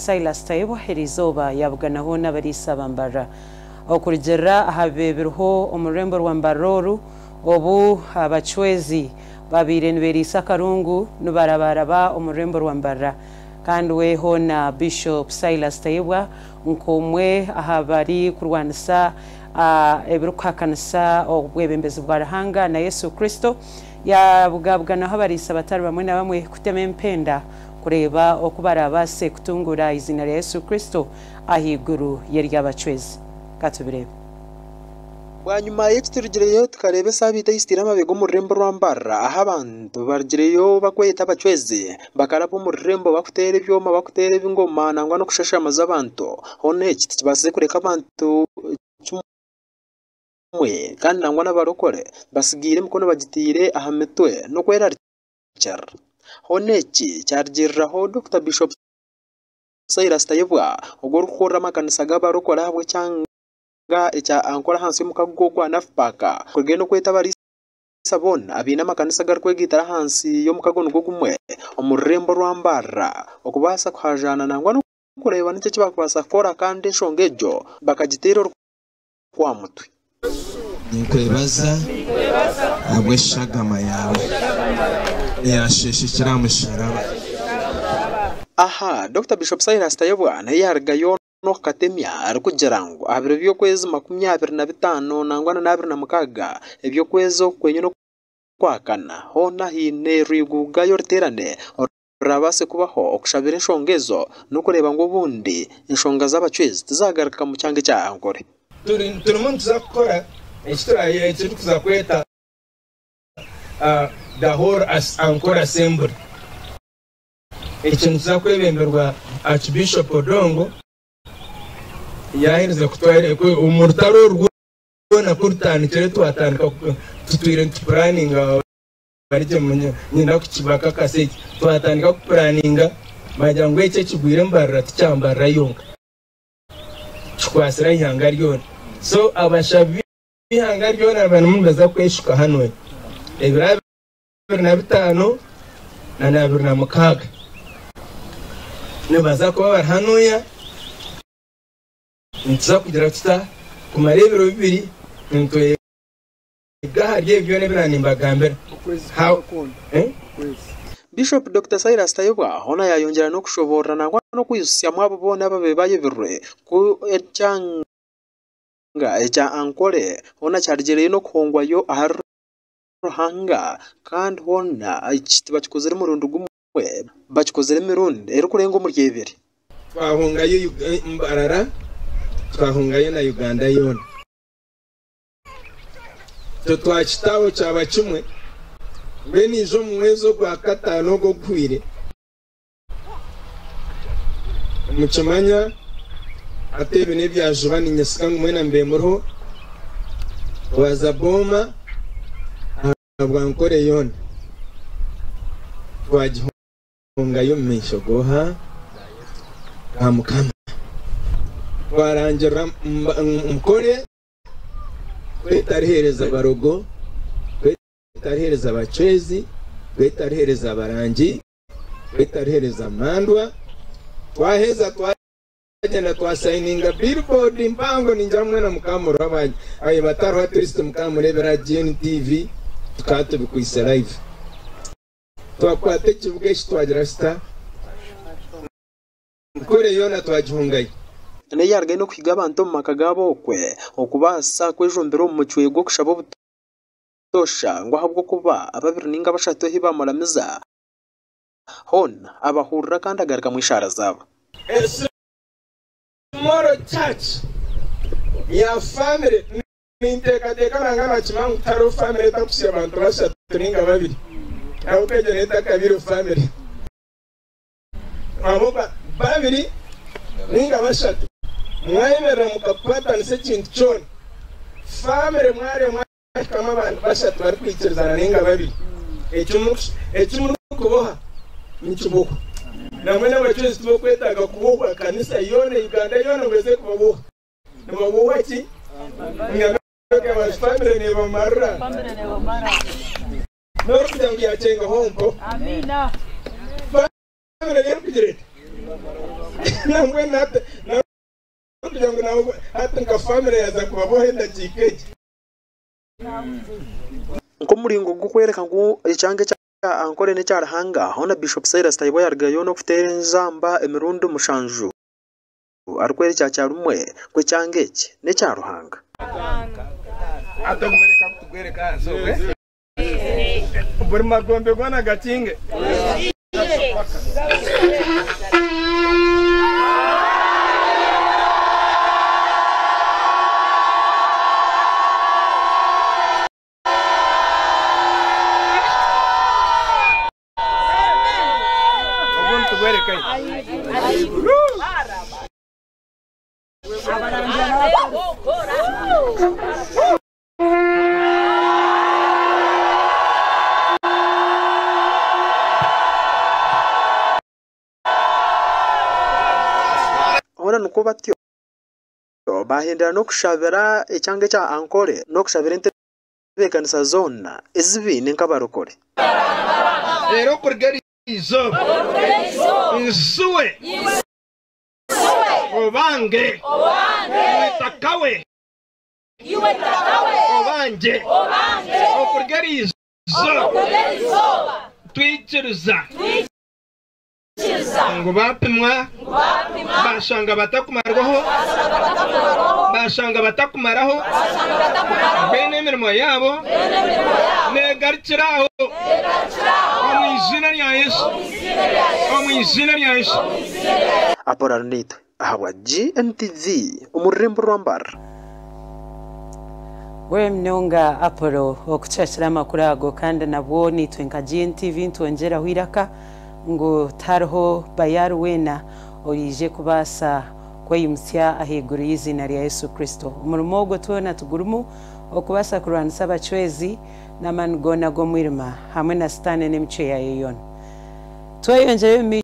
Silas Tayebwa eriizooba yaabuganaho n'abariisa ba Mbarara okurugiirira aha biriho omu rurembo rwa Mbarara oru obu abacwezi babaire nibeeriisa akarungu nibarabaraba omu rurembo rwa Mbarara. Kandi we hoona Bishop Silas Tayebwa nk'omwe aha barikurwanisa ebirikuhakanisa obwebembezi bwa Ruhanga na Yesu Kristo, yaabugabuganaho abariisa batari bamwe na bamwe kutema empenda kureeba oku baraabaase kutunguura eiziina rya Yesu Kristo ahaiguru y'ery'abacwezi. Ka tubireebe. Bwanyima y'eki turugireyo tukareeba esaabiiti eyisitiire amabega omu rurembo rwa Mbarara ahu abantu barugireyo barikweyeta abacwezi bakaraba omu rurembo barikuteera ebyoma barikuteera ebingoma nangwa n'okushashamaza abantu. Hoona eki tikibaasize kureka abantu kimwe kandi nangwa n'abarokore batsigaire emikono bagitaire aha mitwe n'okwerarikirira. Hoona eki kyarugiiriraho Dokita Bishop Silas Tayebwa ogwo orikukurira amakanisa g'abarokore ahabw'ekyanga ekya Ankole ahansi y'omukago gwa NAFPAC kurigayo n'okweta abariisa boona abaine amakanisa agarikwegaitira ahansi y'omukago nigwo gumwe omu rurembo rwa Mbarara okubaasa kuhajaana nangwa n'okureeba niki eki barikubaasa kukora kandi enshonga egyo bakagiteera orukwa mutwe. Ninkwebaza ahabw'eshagama yaawe eyasheeshekire aha musharaba. Aha, Dokita Bishop Silas Tayebwa nayo yaarugayo n'okukatemya arikugira ngu aha biro by'okwezi 25 nangwa na 26 eby'okwezi oku kwenyine okwakana hoona haine rwigugayo oruteerane rurabaase kubaho okushabira enshonga ezo n'okureeba ngu obundi enshonga z'abacwezi tizaagaruka mu kyanga ekya Ankole. Turimu nituza kukora eki turikuza kweta the whole Ankole Assembly. Eki nikiza kwebemberwa Archbishop Odongo yaaherize kutwara omu rutaro oru rwona ku rutandikire twatandika tutwire nitupuraninga barigye nyenda kukibakakasa eki twatandika kupuraninga bagira ngu eki ekigwire Mbarara tikyambarara yonka kikwatsire eihanga ryona so abashabi b'eihanga ryona barimu nibaza kweshuka hanu ebiro 25 na 26 nibaza kuba bari hanuya nituza kugira tuta kumara ebiro 2 nitwega ahari ebyo byona ebi naanimbagambira. Bishop Dokita Silas Tayebwa hoona yayongyera n'okushoboorora nangwa n'okwijutsyamu abo boona ababaire bayebirwe ku ekyanga ekya Ankole hoona kyarugireyo n'okuhongwayo ahari Ruhanga kandi hoona eki tibakikozire murundi gumwe bakikozire emirundi erikurenga omuri ebiri. Twahungayo Mbarara, twahungayo na Uganda yoona. Itwe twakitaho kyaba kimwe, mbwenu ija omu mwezi ogwa kataano ogu oguhweire, Mukimanya hati ebi n'ebya juba niinyesiga ngu mwena mube muriho, twaza Booma ahabwa Nkore yoona twagihungayo omu maisho g'oha? Ga Mukama. Twarangirira Nkore ku etariheereza barogo, ku etariheereza bacwezi, ku etariheereza barangi, etariheereza mandwa. Twaheza twagyenda twasayininga billboard mpango ningira mwena mukaba muriho abandi ababaire batariho at least mukaba mureebera aha GNTV tukaba tubikwitse live. Twakwata ekibuga eki twagira kita Nkore yoona twagihungayo. Nayo yaarugayo n'okuhiga abantu omu maka gaabo okwe okubaasa kwejumbira omu mucwe gw'okushaba obutoosha ngu ahabw'okuba ababiri nainga abashatu ahu bamuramiza hoona abahurira kandi agarukamu eshaara zaabo. A small church ya family ninteekateeka nangwa nakimanya ngu tihariho family etakuhitsya bantu bashatu nainga babiri ahabw'okuba egyo neyo etakabaire family. Ahabw'okuba babiri nainga bashatu mwayemerera mukakwatanisa ekintu kyona, family mwareeba mwahikamu abantu bashatu barikwikirizana nainga babiri, eki murikuboha nikibohwa. Namwe n'abacwezi tibarikwetaaga kubohwa kanisa yoona, Uganda yoona ngu eze kubaboha. Nibabohwa ki? Family neebamarira. N'orikugira ngu yaakyengaho mpo. Family erikugira eti. Nambwenu hati kugira ngu nabo hati nka famire yaaza kubaboha endakiika egi. Nk'omuringo gw'okworeka ngu ekyanga ekya Ankole n'ekya Ruhanga, hoona Bishop Silas Tayebwa yaarugayo n'okuteera enzamba emirundi mushanju arikworekya kyarumwe ngu ekyanga eki n'ekya Ruhanga. Buri magombe goona gakinge. Obundi tugwerekayo. Hoona nikwo batyo baahendera n'okushabira ekyanga ekya Ankole n'okushabira entebeekanisa zoona ezi baine nk'abarokore. Reero okuruga eri izooba nzuwe obange iwe takawe obangye okuruga eri izooba twikiriza ngu baapimwa baashanga batakumarwaho baashanga batakumaraho mbwenu emirimo yaabo neegarukira aho omu iziina rya Yesu omu iziina rya Yesu. Apollo Arinaitwe ahabwa GNTV omu rurembo rwa Mbarara. Wewe munonga Apollo okutushakira amakuru ago kandi nabwo naitwe nka GNTV nitwongyeraho eiraka ngu tihariho bayari weena oraije kubaasa kweyimutsya ahaiguru y'eiziina rya Yesu Kristo. Omurimo ogwo twena tugurimu okubaasa kurwanisa abacwezi n'amaani goona ag'omwirima hamwe na sitaane n'emicwe yaayo yoona. Tweyongyereyo omu maisho.